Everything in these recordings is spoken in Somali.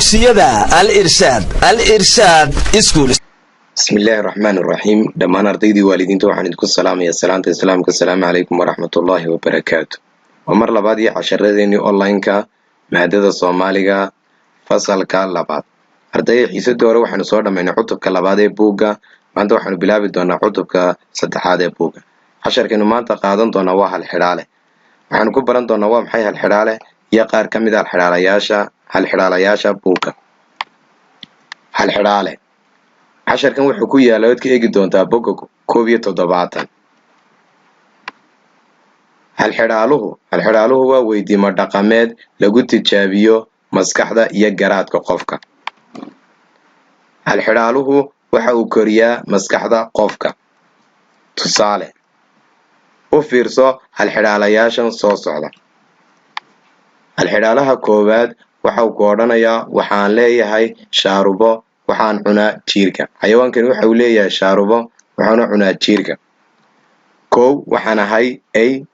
Dugsiyada Al Irshaad, Al Irshaad School. Bismillaahi raxmaan iraxiim. Dhammaan ardaydii, waalidiinta, waxaan idinku salaamayaa salaanta Islaamka. Asalaamu calaykum waraxmatullaahi wabarakaatu. Waa mar labaad iyo casharadeenii online-ka, maadada Soomaaliga, fasalka labaad. Ardayda, xiisadii hore waxaanu soo dhammaynay cutubka labaad ee buugga. Maanta waxaanu bilaabi doonaa cutubka saddexaad ee buugga. Casharkaynu maanta qaadan doonaa waa halxidhaale. Waxaanu ku baran doonaa waa maxay halxidhaale iyo qaar ka mid a halxidhaalayaasha buugga. Halxidhaale casharkan wuxuu ku yaala, ood ka eegi doontaa bogga 71. Halxidhaaluhu waa weydiimo dhaqameed lagu tijaabiyo maskaxda iyo garaadka qofka. Halxidhaaluhu waxa uu koriyaa maskaxda qofka. Tusaale, u fiirso halxidhaalayaashan soo socda. Halxidhaalaha koowaad waxa uu ku odhanayaa: "Waxaan leeyahay shaarubo, waxaan cunaa jiirka." Xayawaankani waxa uu leeyahay shaarubo, waxaana cunaa jiirka. Kow, waxaan ahay ey.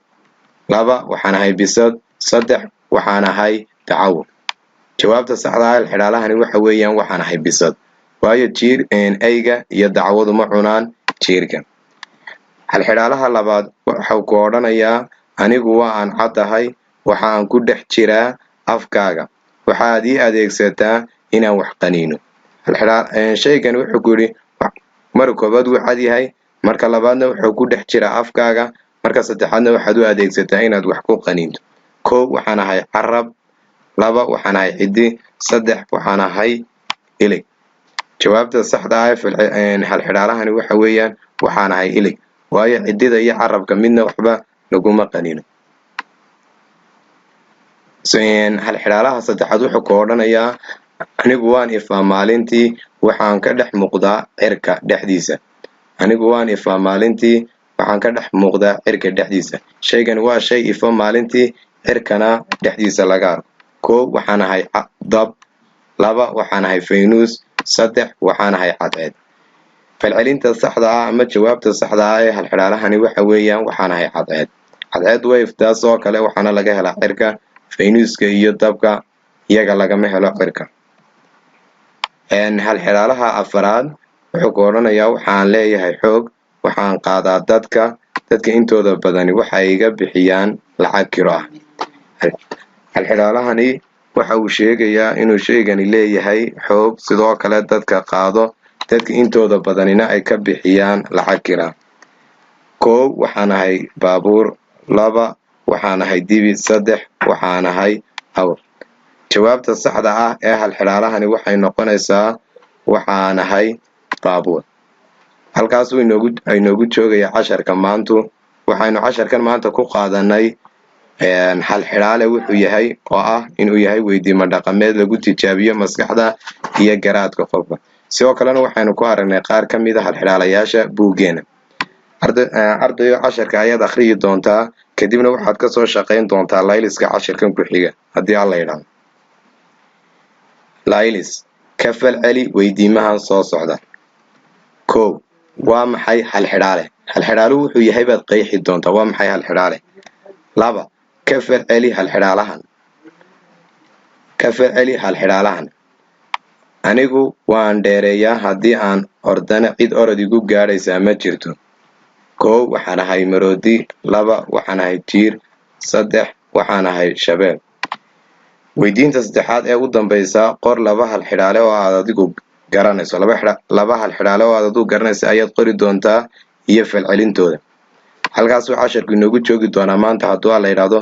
Laba, waxaan ahay bisad. Saddex, waxaan ahay dacawo. Jawaabta saxda ah halxidhaalahani waxa weeyaan "waxaan ahay bisad", waayo jiir eyga iyo dacwadu ma cunaan jiirka. Halxidhaalaha labaad waxau ku odhanayaa: "Anigu waa aan caddahay, waxa aan ku dhex jiraa afkaaga, waxaad ii adeegsataa inaan wax qaniino." Shaygani wuxuu ku yidhi, marka koobaad wuu cad yahay, marka labaadna wuxuu ku dhex jiraa afkaaga, marka saddexaadna waxaad u adeegsataa inaad wax ku qaniinto. Kow, waxaan ahay carab. Laba, waxaan ahay ciddi. Saddex, waxaan ahay ilig. Jawaabta saxda ah halxidhaalahani waxa weeyaan "waxaan ahay ilig", waayo ciddida iyo carabka midna waxba laguma qaniino. Halxidhaalaha saddexaad wuxuu ku odhanayaa: "Anigu waan ifaa maalintii, waxaan ka dhex muuqdaa cirka dhexdiisa." Anigu waan ifaa maalintii, waxaan ka dhex muuqdaa cirka dhexdiisa. Shaygan waa shay ifo maalintii, cirkana dhexdiisa laga arko. Kow, waxaan ahay dab. Laba, waxaan ahay faynuus. Saddex, waxaan ahay cadceed. Falcelinta saxda ah ama jawaabta saxda ah ee halxidhaalahani waxa weeyaan "waxaan ahay cadceed". Cadceed way iftaa sidoo kale, waxaana laga helaa cirka. Faynuuska iyo dabka iyaga lagama helo cirka. Halxidhaalaha afaraad wuxuu ku odhanayaa: "Waxaan leeyahay xoog, waxaan qaadaa dadka, dadka intooda badani waxay iga bixiyaan lacag kiro ah." Halxidhaalahani waxa uu sheegayaa inuu shaygani leeyahay xoog, sidoo kale dadka qaado, dadka intooda badanina ay ka bixiyaan lacag kira. Kow, waxaan ahay baabuur. Laba, waxaan ahay dibi. Saddex, waxaan ahay awr. Jawaabta saxda ah ee halxidhaalahani waxay noqonaysaa "waxaan ahay baabuur". Halkaasuu inoogu joogaya casharka maantu. Waxaynu casharkan maanta ku qaadanay halxidhaale wuxuu yahay, oo ah inuu yahay weydiimo dhaqameed lagu tijaabiyo maskaxda iyo garaadka qofka. Sidoo kalena waxaynu ku aragnay qaar ka mid a halxidhaalayaasha buuggeena. Ardayo, casharka ayaad akhriyi doontaa, kadibna waxaad kasoo shaqayn doontaa layliska cashirkan ku xiga, haddii Alla yidhaahdo. Laylis: ka falceli weydiimahan soo socda. Kow, waa maxay halxidhaale? Halxidhaaluhu wuxuu yahay baad qeexi doontaa. Waa maxay halxidhaale? Laba, ka falceli halxidhaalahan. Ka falceli halxidhaalahan: "Anigu waan dheereeyaa, haddii aan ordana cid orod igu gaadhaysaa ma jirto." Kow, waxaan ahay maroodi. Laba, waxaan ahay jiir. Saddex, waxaan ahay shabeel. Weydiinta saddexaad ee u dambaysa: qor laba halxidhaale oo aad adigu garanayso. Laba halxidhaale oo aad adigu garanayso ayaad qori doontaa iyo falcelintooda. Halkaasuu casharku inoogu joogi doonaa maanta, hadduu Alla yidhaahdo.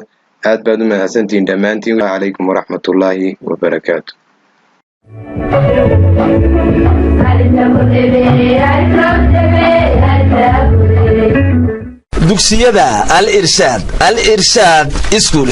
Aad baad u mahadsantihiin dhammaantiin. Calaykum waraxmatullaahi wabarakaatu. Dugsiyada Al Irshaad, Al Irshaad School.